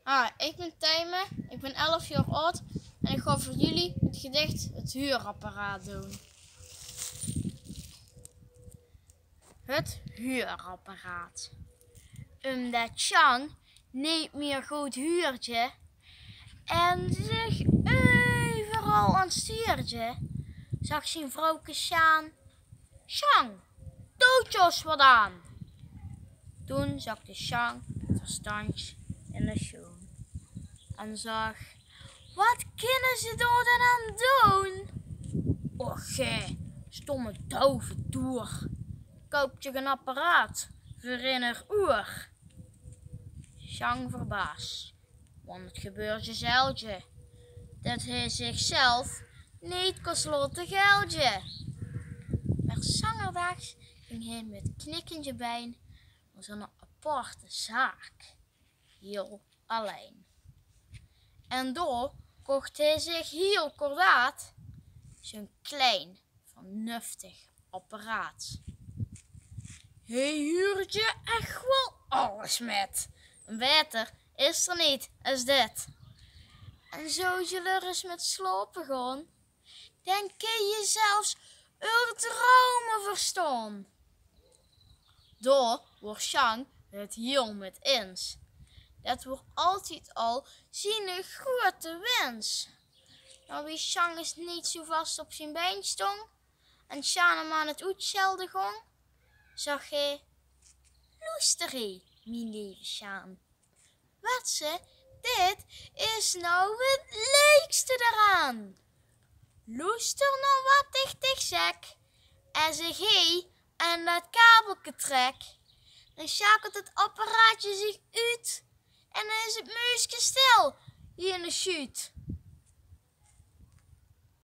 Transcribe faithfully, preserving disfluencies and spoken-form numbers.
Ah, ik bin Tijmen, ik bin elf jaor aod en ik gaon veur jullie het gedicht Het Huurapparaat doon. Het huurapparaat. Umdet Sjang neet mier good huurdje en zich euveral aan stuurdje, zag zien vrouwke Sjaan: "Sjang, doot je os wat aan." Toen zakde Sjang het verstandj in de sjoon en zag: "Wat kinne ze dao dan aan doon?" "Och, ge stomme douve toer, koup je een apparaat veur in er oer." Sjang verbaas, want het gebeurdje zeldje det hij zichzelf neet kos laote geldje. Maar 's angerdaags ging hij met knikkendje bein naar zijn aparte zaak, heel allein. En dao kocht hij zich heel kordaat zijn klein vernuftig apparaat. Hij huurdje echt wel alles met. En beter is er neet as dit. En zo je er eens met slaope gaon, dan kin je zelfs eur drome verstaon. Dao woor Sjang het heel met ins. Det woor altied al ziene groete wins. Maar wie Sjang is neet zo vast op zien bein stong en Sjaan hem aan het oetschelde gong, zag hij: "Loester hie, mien leve Sjaan. Wets se, dit is nou het leukste daaraan. Loester nou wat ik dich zeg. As ik hie aan det kabelke trek, dan sjakelt het apparaatje zich oet en dan is het muuske stil hie in de sjuut."